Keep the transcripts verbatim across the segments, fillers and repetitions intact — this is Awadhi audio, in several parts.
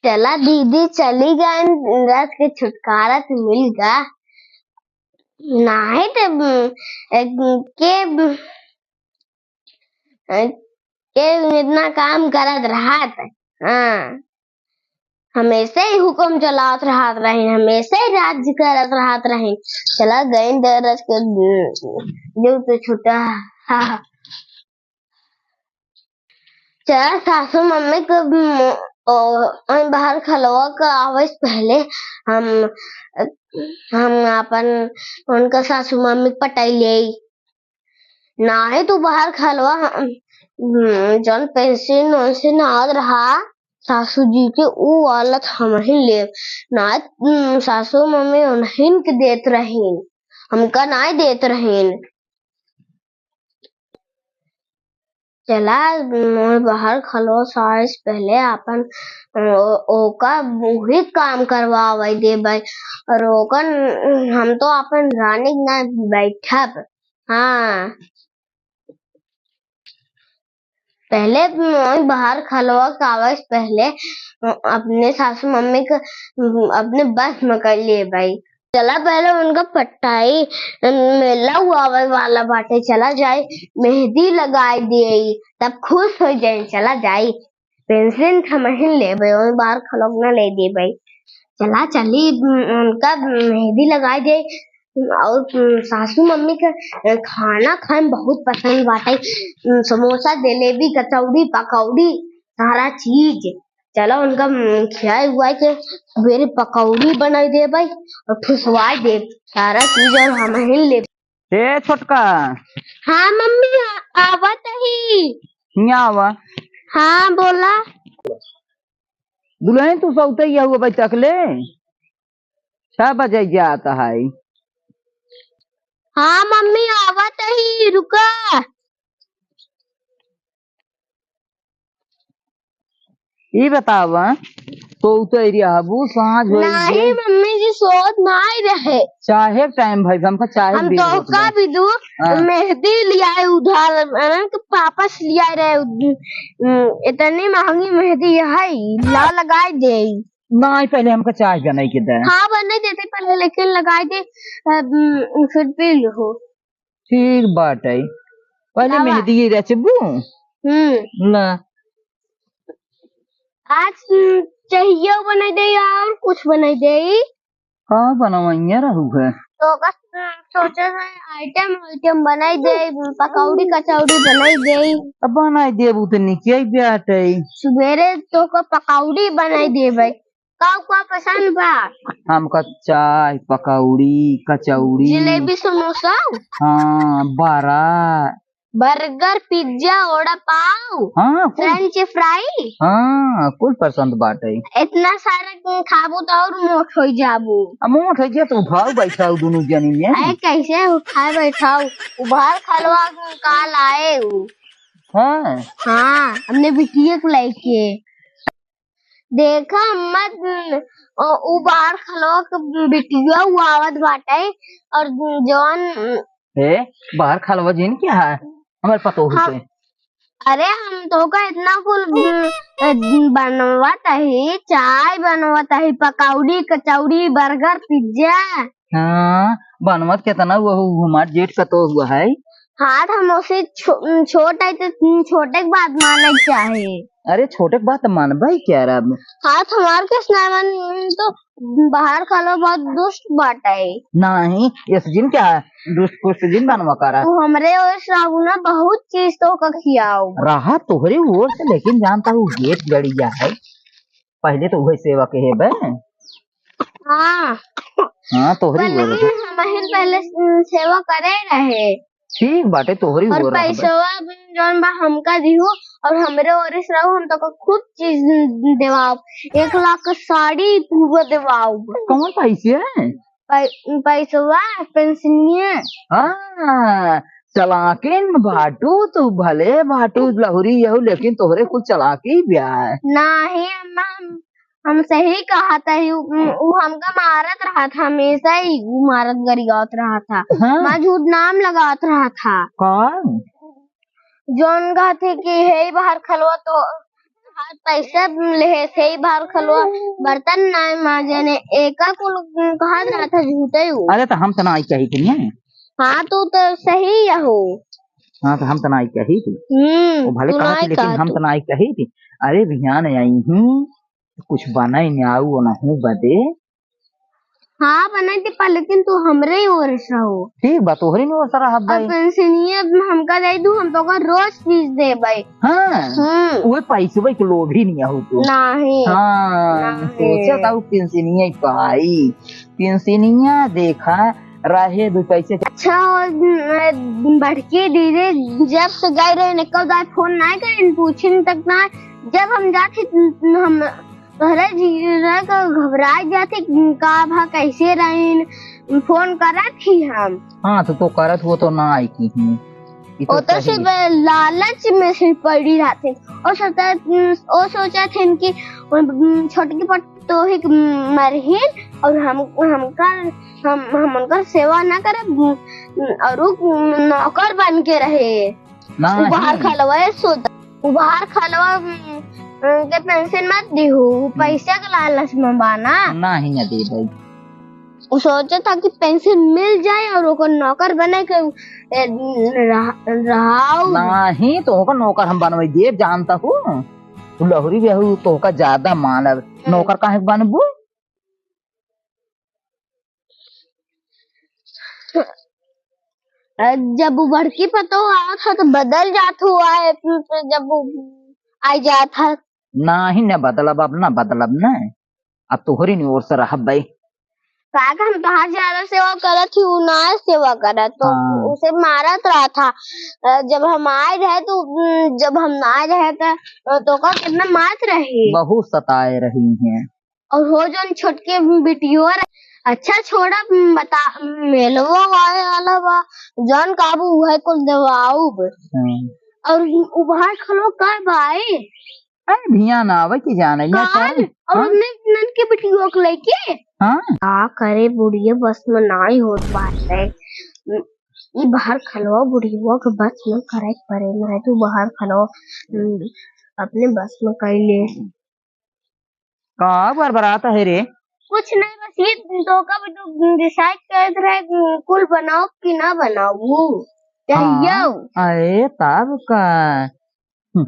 चला दीदी चली गइन, इंद्रज के छुटकारा तो मिल गा। नाहीं त, अ, के, अ, के इतना काम करत रहत। हाँ, हमेशा ही हुकुम चलावत रहत रहिन, हमेशा ही राज्य करत रहत रहिन। चला गइन इंद्रज के, अ, जो तो छुटा। हाँ। चला सासू मम्मी के, अम, ओ, ओई बाहर खलवा के आवे से पहले हम, हम आपन उनका सासू मम्मी के पटाई लेई। नाहीं तू बाहर खलवा, अम, जौन पेंशन उनसे ना आवत रहा सासू जी के, ऊ वाला त हमही लेब। नाहीं, अम, सासू मम्मी उन्हीं के देत रहीन, हमका नाहीं देत रहीन। चला, मोर बाहर खलवा साइस पहले आपन, ओ-, ओका उही काम करवावे देबै। और ओकन, हम तो आपन रानी के ना बैठब। हाँ। पहले मोर बाहर खलवा के आवे से पहले अपने सासू मम्मी के अपने बस में कर लेबै। चला पहले उनका पटाई, मेला हुआ आवे वाला बाटे, चला जाई, मेहंदी लगाई देई, तब खुश हो जाई। चला जाई, पेंशन हमहिन लेबै, ओई बाहर खलवा के ना ले देबै। चला चली, उनका मेहंदी लगाई देई। और सासू मम्मी के खाना खाए में बहुत पसंद बाटे, समोसा, जलेबी, कचौड़ी, पकौड़ी, सारा चीज। चला उनका, उम, खियाए उआए के सुबेरे पकौड़ी बनाई देबै और ठुसवाई देब। सारा चीज और हमहिन लेब। ए छोटका। हाँ मम्मी, आ-, आवत ही। हियाँ आवा। हाँ बोला। दुलहिन तू सौते ही हुआ भाई तकले। छह बजे जात है। हाँ मम्मी, आवत ही, रुका। ई बतावा, तो उतरी रहबू, साँझ होई नाहीं गे। मम्मी जी, सोत नाहीं रहे। चाहे टाइम भाई, हमका चाहे हम भी तो होत का बा। भी दू, हाँ। मेहंदी लियाए उधार, अनंत पापा से लियाए रहे, उम, इतनी महंगी मेहंदी है, ला लगाए दे। नाहीं, पहले हमका चाय बनाई के दे। हाँ, बनाई देते पहले, लेकिन लगाई दे, अम, फिर पी लो। ठीक बाटे, पहले लावा। मेहंदी रचबू। हम्म। ला। आज, अम, चाहिए बनाई दे और कुछ बनाई दे। का बनवैया रहू है? तो का, अम, सोचे है आइटम, आइटम बनाई दे, पकौड़ी कचौड़ी बनाई दे। अब बनाई देबू तो निकिया बाटे। सुबेरे तो का पकौड़ी बनाई देबै। का का पसंद बा? हमका चाय, पकौड़ी, कचौड़ी। जलेबी, समोसा? हाँ, बड़ा। बर्गर, पिज्जा, वड़ा पाव, हाँ, कुल। French fry? हाँ, कुल पसंद बाटे। इतना सारा खाबू तो और मोट हो जाबू। अब मोट हो गया तो उठाओ बैठाओ दोनों जनी में। अरे कैसे उठाए बैठाओ? उभार खलवा का लाए उ। हाँ। हाँ, हमने बिटिया को लेके। देखा मत, ओ, उ बाहर खलवा के बिटिया उ आवत बाटे और जौन ए, बाहर खलवा जिन क्या है? हमारे पतोह हाँ। से। अरे हम तो का इतना कुल, अ, बनवत ही, चाय बनवत ही, पकौड़ी, कचौड़ी, बर्गर, पिज्जा। हाँ, बनवत केतना हुआ हो, हमार जेठ का तो हुआ है। हाँ, त हम ओसे छो-, छोट है त छोटे के बात माने के चाही। अरे, छोटे के बात मानबे क्या रे अब? हाँ, त हमार के स्नान तो बाहर खालो बहुत दुष्ट बाटे। नहीं, इस जिन क्या है? दुष्ट कुष्ट जिन बनवा करा। तू हमरे ओस रहू ना, बहुत चीज तो का खियाओ। रहा तोहरे ओर से, लेकिन जानता हूँ, जेठ गड़िया है। पहले तो वही सेवा के है बे। हाँ। हाँ, तोहरी पहले बोल रहे। हम ही पहले सेवा करे रहे। ठीक बाटे, तोहरी और बोल रहा बे। पैसवा भी जौन बा हमका दिहू और हमरे ओर से रहू, हम तो खूब चीज देवाओ। एक लाख के साड़ी पूरा देवाओ। कौन पैसे है? पै-, पैसवा, पेंशनिया। हाँ, चलाकिन बाटू, तू भले बाटू लहुरी यहू, लेकिन तोहरे कुछ चलाकी ब्या है। नाही अम्मा, हम, हम सही कहत ही, उ, उ हमका मारत रहत, हमेशा ही उ मारत गरियावत रहत। हाँ। हमार झूठ नाम लगावत रहत। कौन? जौन कहत ही कि हे बाहर खलवा तो आज पैसा लेहे से ही बाहर खलवा, बर्तन नाय माजे ने, एका कुल कहत रहत है झूठे हूँ। अरे तो हम तो नाय कही थी ने। हाँ, तू तो सही हो। हाँ, तो हम तो नाय कही थी। हम्म, वो भले तू कहा नाय थी, लेकिन कहा हम तू। तो नाय कही थी। अरे बिहान आई हूँ, कुछ बनाई ने आऊ ओनहू बदे। हाँ, बनाई दे पा, लेकिन तू हमरे ही ओर से हो। ठीक बा, तोहरे ही ओर से रहब अब भाई। पेंशनिया हमका दे दू, हम तो रोज फीस देबै। हाँ, हम्म। उहे पैसवे के लोभी नहीं हो तू। नहीं। हाँ, नहीं। सोचा था वो पेंशनिया ही पाई। पेंशनिया देखा, रहे दू पैसे। अच्छा, बड़की दीदी जब से गए रहे, निकल जाए, फोन नहीं करें, पूछें तक ना। जब हम जाते, हम तोहरे जीजा का घबराए जाते, का भा कैसे रहीन, फोन करत ही हम। हाँ, तो, तो करत हो तो ना आई की हूँ। ई तो ओ तो सही। सिर्फ लालच में सिर्फ पड़ी रहते। ओ सोचा, ओ सोचा थे कि छोटकी पतोही मरहीन और हम, हमका, हम, हम उनकर सेवा ना करे और उ नौकर बन के रहे। नाही। उ बाहर खलवा, ए सोच, उ बाहर खलवा, उम, उनके पेंशन मत दिहू, उ हम्म। पैसा के लालच में बा ना। नाही, ना दे भाई। उ सोचे था कि पेंशन मिल जाए और ओकर नौकर बने के, ए, रहा-, रहाऊ। नाही, तो ओकर नौकर हम बनवाई देब, जानता हूँ। तू लहुरी भी हऊ, तो ओकर ज्यादा मानब। हम्म। नौकर काहे के बनबू? अ, जब उ बड़की पतोह आवत ह, तो बदल जात हुआ है, फिर, फिर जब उ आई जात ह। नाही, न बदलब, अब न बदलब न। अब तोहरी न ओर से रहब बे। काहे कि हम तोहार ज्यादा सेवा करत ही, उ ना सेवा करत, तो हाँ। उसे मारत रहा था। अ, जब हम आए रहे, तो, उम, जब हम ना आए रहे, तो, तो ओकर कितना मारत रही। बहुत सताए रही हैं। और हो जौन छोटके बिटियो रे, अच्छा छोड़ा, बता, मेलवा आए वाला बा, जौन काबू उहे कुल देवाउब। हाँ। और उ बाहर खलो का भाई? अरे भिया ना आवे कि जाने या काल, सारे। और हाँ? उन्हें नन के बिटियो के लेके। हाँ? का करे बुढ़िया बस में नाई होत बाटे। ई बाहर खलो बुढ़िया के बस में करे के परे, नहीं तो बाहर खलो, हम्म, अपने बस में कर ले। का बरबरात है रे? कुछ नहीं, बस ये तो कब तो decide करत रहे, कुल बनाओ कि ना बनाओ, चाहिए। हाँ, अरे तब का। हम्म,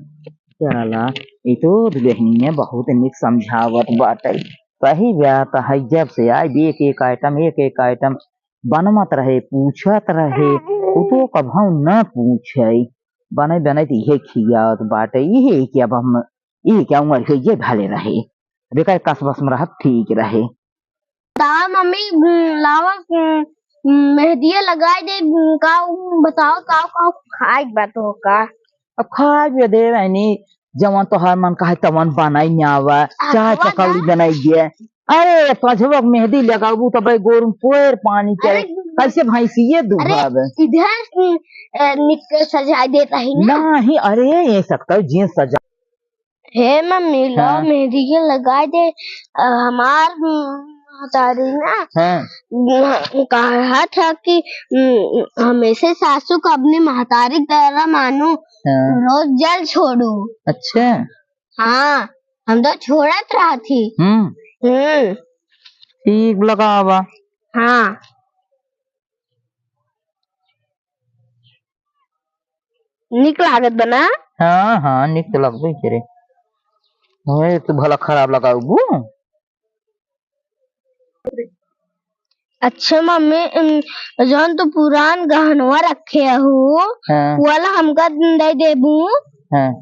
चला, ये तो दुल्हनिया बहुत निक समझावत बाटे। सही बात है, जब से आई एक एक item, एक एक item बनवत रहे, पूछत रहे, उ तो कभऊ न पूछे। बने बने तो इहे खियावत बाटे, इहे कि अब हम ई क्या उमर के ये भले रहे, बेकार कस बस में रहत ठीक रहे। बताओ मम्मी, उम, लावा, उम, मेहंदिया लगाए दे, उम, का, उम, बताओ का, का खाए के बा तो का? अब खाए भी दे रहनी, जवन तोहार मन कहे तवन बनाई ना आवा, चाहे हथवा पकौड़ी ना। बनाई दे। अरे पझवक मेहंदी लगाबू तब गोरू पोर पानी के अरे, कैसे भैंसिए अरे, दुहावे? इधर, उम, अ, निक सजाए देत रही ना। नहीं, अरे ये सकता है जींस सजा हे मम्मी, लो हाँ। मेहंदी के लगाए दे, अ, हमार, उम, महतारी ना, हाँ। उम, कहा था कि, उम, हमेशा सासू को अपनी महतारी की तरह मानू, हाँ। रोज जल छोड़ू। अच्छा। हाँ, हम तो छोड़त रहत ही। हम्म। हम्म। ठीक लगावा। हाँ। निक लागत बा ना? हाँ, हाँ, निक तो लगबे करे। ओए, तू भला खराब लगाबू? अच्छा मम्मी, उम, जौन तू पुरान गहनवा रखे हू, हाँ। वाला हमका दे देबू? हाँ।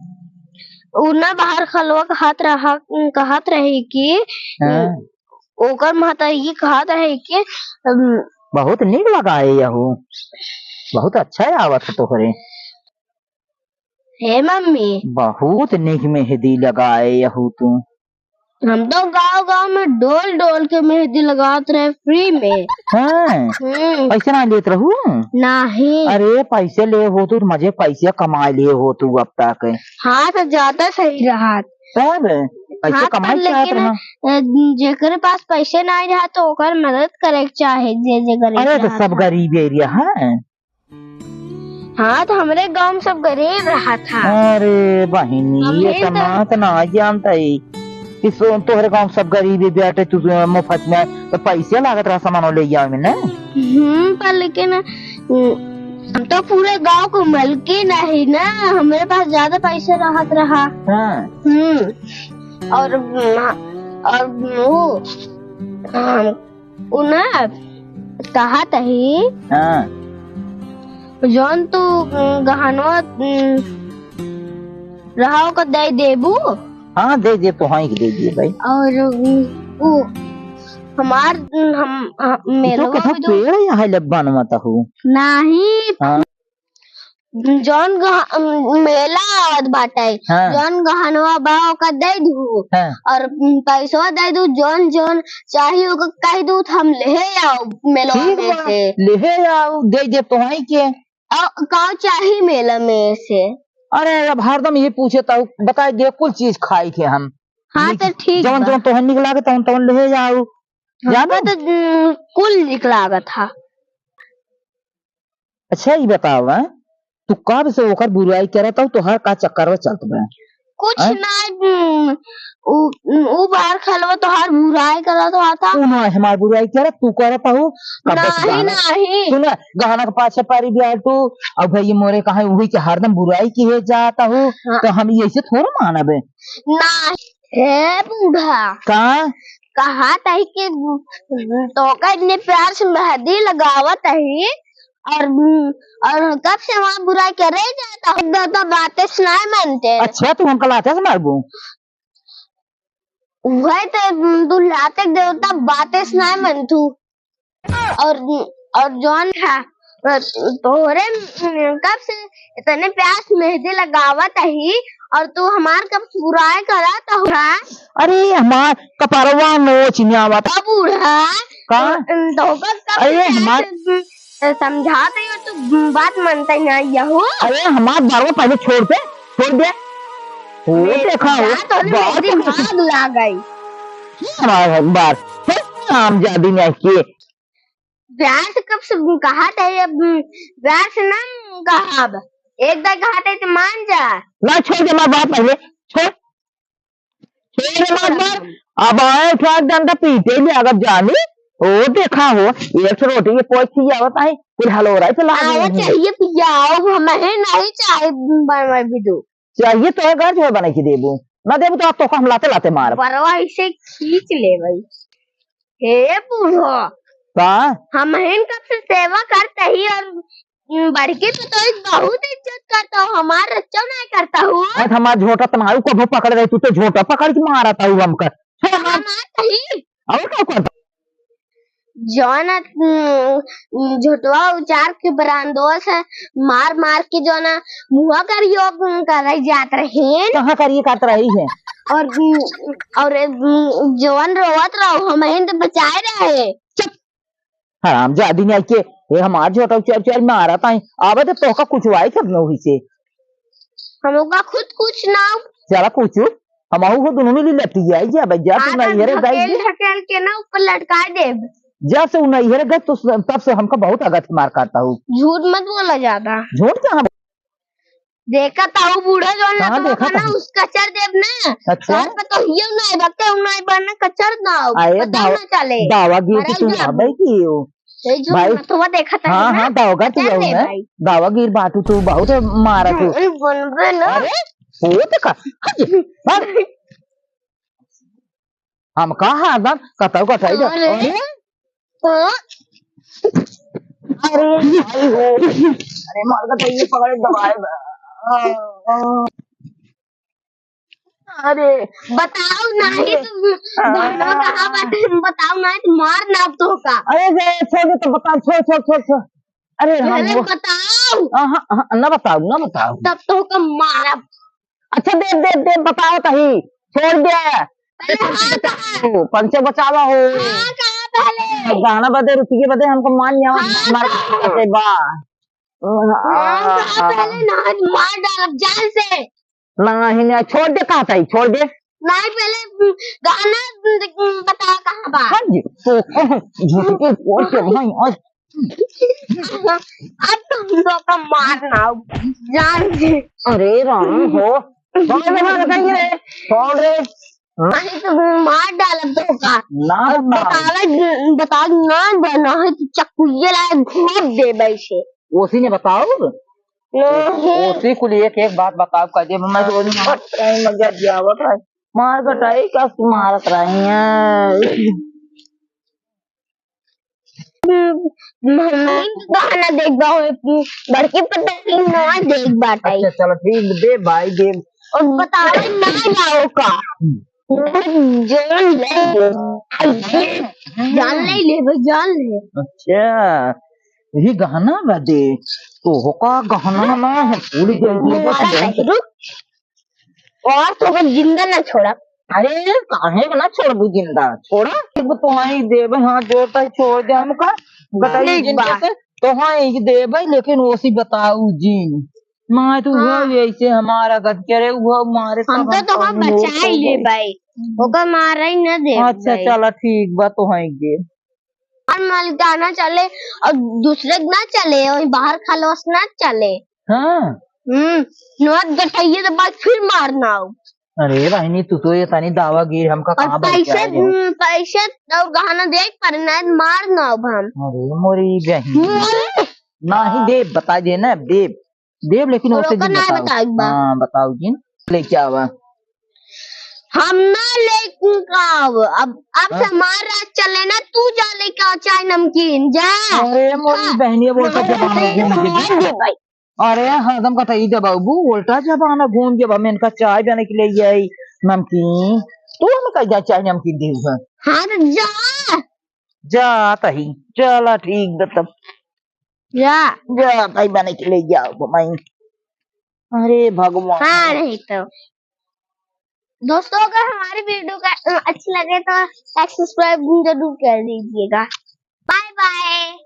उ ना बाहर खलवा कहत रहा, कहत रही कि हाँ। ओकर महतारी कहत रहे कि, अम, बहुत नीक लगाए यहू, बहुत अच्छा आवत है तोहरे। हे मम्मी। बहुत नीक मेहंदी लगाए यहू तू। हम तो गाँव गाँव में डोल डोल के मेहंदी लगात रहे free में। हाँ। हम्म। पैसे ना लेत रहू? नहीं। अरे पैसे ले हो तू, मजे पैसे कमाए ले हो तू अब तक। हाँ, तो ज्यादा सही रहा। तब पैसे हाँ, कमाई पर चाहत लेकिन, रहा। अ, जेकरे पास पैसे नाई रहा तो ओकर मदद करे के चाहे, जे, जे गरीब अरे, तो रहा सब था। गरीब area है। हाँ, तो हमरे गाँव में सब गरीब रहा था। अरे बहिनी, हम ये ही तो तो ना, तो ना जानता ही कि सो-, तोहरे गाँव में सब गरीब ही बैठे, तू मुफ्त में, तो पैसे लागत रहा सामान ले जावे में ना। हम्म, पर लेकिन, हम्म, हम तो पूरे गाँव को मलकिन ही ना, हमरे पास ज्यादा पैसे रहत रहा। हाँ। हम्म, और, और वो, हम उ ना कहत ही, हाँ। जौन तू, उम, गहनवा, उम, रहा ओका दे देबू। हाँ, दे दे तो, हाँ, दे दिए भाई। और, उम, उ हमार, उम, हम, हम, तो मेलवा कथा में तो पेड़ यहाँ है लब्बान मत हो। नहीं। हाँ। जौन गह-, मेला आवत बाटे, हाँ। जौन गहनवा बा, ओका दे दू। हाँ। और पैसवा दे दू, जौन, जौन चाही, ओका कह दू, तो हम लेहे आओ मेलवा ठीक में बा, से। लेहे आओ, दे दे तो है के। और का चाही मेला में से? अरे, अब हरदम ये पूछे तो बताए दे, कुल चीज खाई के हम। हाँ, लेकिन तो ठीक जौन, बा। जौन तोहन निक लागे, तौन, तौन लेहे आओ। हाँ, जानो? तो, उम, कुल निक लागत हा। अच्छा, ई बतावा, तू कब से ओकर बुराई करत हऊ, तोहार का चक्कर में चलत बा? कुछ हैं? ना, उम, उ, उ बाहर खेलवा तोहार बुराई करत रहा था। तू ना हमार बुराई करत, तू करत हऊ। कब से नहीं, गाना? नहीं। सुन, गहना के पाछे पड़ी बिया तू, अब भाई मोरे कहा उही के हरदम बुराई किहे जात हऊ, हाँ। तो हम ऐसे थोड़ा मानबे। ना, हे बूढ़ा। का? कहा तही कि तोका इतने प्यार से मेहंदी लगावत ही और, और कब से वहाँ बुराई करे जाता हूँ, तो, तो बातें सुनाए मानते। अच्छा, तू हमका लाते से मारबू? वही तो तू लाते देवता बातें सुनाए मन तू। और, और जौन था, तोहरे कब से इतने प्यार से मेहंदी लगावत ही और तू हमार कब से बुराई करत हो? अरे, हमार कपरवा नोच न्यावत। अब बूढ़ा, का? तो कब, कब अरे, से हमार प्यार से समझात ही और तू बात मानता ही ना यहू। अरे, हमार बरवा पहले छोड़ दे, छोड़ दे। हो, मेरे देखा हो, बात तो मेरे बहुत दिमाग लाग गई। हमार बात, फिर नाम जादी नहीं किए। प्यार से कब से कहा था ये, प्यार से ना कहा अब। एक बार कहा था तो मान जा। ना छोड़ दे, हमार बात पहले, छोड़। छोड़ दे, हमार बात। अब आए उठा डंडा पीटे ले अगर जानी। ओ देखा हो, एक ठो रोटी के पोच खियावत है, कुल हलोरा ही फैला आवा दिए हैं। चाहिए पियाओ, हमें नहीं चाहे बनवा भी दो। चाहिए तो है घर जो है बना के देबू, ना देबू तो आप तो हम लाते लाते मारब। बरवा इसे खींच ले भाई। हे बूढ़ो। का? हमहिन कब से सेवा करत ही और बड़की पतोही बहुत इज्जत करत हो, हमार रच्चो नहीं करत हो। आज हमार झोटा तुम्हारू कभो पकड़ रही, तू तो झोटा पकड़ के मारत हऊ हमका। छोड़ मार। हमार सही। और का करत? जौन, उम, झोटवा उचार के बरांडवा से मार मार के जौन मुँह करियो, उम, करे जात रहे। कहाँ करिए करत रही है? और, उम, और, उम, जौन रोवत रहो, हमहिन तो बचाए रहे। चुप। हरामजादी नहीं के, ये हमार झोटा उचार उचार मारत आई। आवे तो तोहका कुछ वाई करनो हुई से। हमका खुद कुछ ना। चला कुछ, हम आहू हो दोनों मिली लपटी जाए, जा भाई जा, तू आज नहीं हेरे ढकेल गई। ढकेल के ना ऊपर लटका देब। जब से उ नहीं हेरे गई, तो तब से हमका बहुत आगत मार करत हऊ। झूठ मत बोला ज्यादा। झूठ कहाँ? देखत हऊ बूढ़ा जौन कहाँ लतवा देखत बा ना, हऊ? उसका चर देब ना। अच्छा। तोहर पतोहियो नहीं बा, केहू नहीं बा ना, कचर ना हो, अरे पता दाव-, ना चले। दावागीर की मरल तू जाबू। ना भाई की हो। ये जो भाई। लतवा देखत हऊ हाँ, ना, हाँ, दावागीर तू कचर हो देब ना। भाई। दावागीर बाटू तू, बहुत मारा तू। हम्म, बनबे ना। अरे, वो तो का? हट, हट। हम कहा हरदम कतौ कटाई दे। अरे। अरे? हाँ। अरे, भाई हो। अरे, मार का तो ये पकड़े दबाए बा। अरे। बताओ नहीं तो हाँ। बहनवा कहाँ बाटे? बताओ नहीं तो मार ना अब तोहका। अरे, रे, छोड़ दे तो बताओ, छोड़, छोड़, छोड़, छोड़। अरे, राम अरे, हो। बताओ। हाँ, हाँ, हाँ, ना बताओ, ना बताओ। तब तोहका मारब। अच्छा, दे, दे, दे, बताओ तही। छोड़ दे। अरे, हाँ, कहा? पंचे बचावा हो। हाँ, कहा पहले? गाना बदे, रुपये बदे, हमको मान जाओ, हाँ, मार कहा? के बा। हाँ, कहा पहले ना, मार डालब जान से। नहीं, नहीं, छोड़ दे, कहा था, छोड़ दे। नहीं, पहले गाना बता, कहाँ बा? हाँ जी, तो, झूठ के, और क्या, भाई, और अब तो हम लोग का मार ना हो, जान दे। अरे राम हो, कौन रे मार बताइए रे? कौन रे? हाँ? अरे तो मार डालब तो का? ना, अब ना। बतावे, बता ना बना है तो चक्कुइये लाए घोप देबे से। ओसी ने बताओ। नहीं। ओसी कुल एक एक बात बताओ, कह दे, मैं तो ओसी मार, मजा दिया हुआ था। मार कटाई का मारत रही है। हम्म, हम तो गाना देख बा, बड़की पतली ना देख बाटे। अच्छा, चलो ठीक, दे भाई, दे। और बतावे ना जाओ का। हम्म। जान ले, जान ले, ले भाई, जान ले। अच्छा, यही गहना बा दे। तो होका गहना ना है, पूरी जल्दी से हमारा बहन। रुक। और तो बस जिंदा ना छोड़ा। अरे, काहे के ना छोड़बू जिंदा? छोड़ा। एक बार तोहाई देबे, हाथ जोड़ता है, छोड़ दे हमका। बताइए ठीक जिंदा बा। से, तोहाई देबे, लेकिन ओसी बताऊ जिन। माँ, तू हाँ। हुआ ऐसे हमारा गद करे, हुआ मारे हम तब तो हम तोहार पानी हो बचाई तो ले गए। भाई। ओका मारा ही ना दे अच्छा, भाई। चला ठीक बा, तोहाई के। और मलिकाना चले और दूसरे के ना चले, वही बाहर खलवस ना चले। हाँ। हम्म, नोट गठाइए तो बाद फिर मारना हो। अरे बहिनी, तू तो ये तनी दावागीर, हमका और कहाँ बल के पैसे, आए हो? हम्म, पैसे और गहना देख पर ना मारना हो हम। अरे मोरी बहिनी। मोरी। नाही देब, बता दे ना, देब, देब, लेकिन और ओसे ओकर दिन ना बताओ। बताई बा। हाँ, बताओ जिन, लेके आवा। हम ना लेके आव। अब, अब हाँ? से हमार राज चले ना, तू जा लेके आ चाय नमकीन, जा। अरे मोरी हाँ। बहनिया, बोलता हमार जबान राज घूम के चले, दे। दे भाई। अरे हरदम कतई दे बाबू, उल्टा जबान घूम के बा, मैं इनका चाय बना के ले आई, नमकीन। तू हमें कह जा चाय नमकीन दे हुआ। हाँ तो जा। जा तही, चला ठीक बा तब। जा। जा तही बना के ले जाओ बमाई। अरे भगवान। हाँ, नहीं तो। दोस्तों, अगर हमारी वीडियो का, अ, अच्छी लगे तो लाइक सब्सक्राइब जरूर कर दीजिएगा। Bye bye.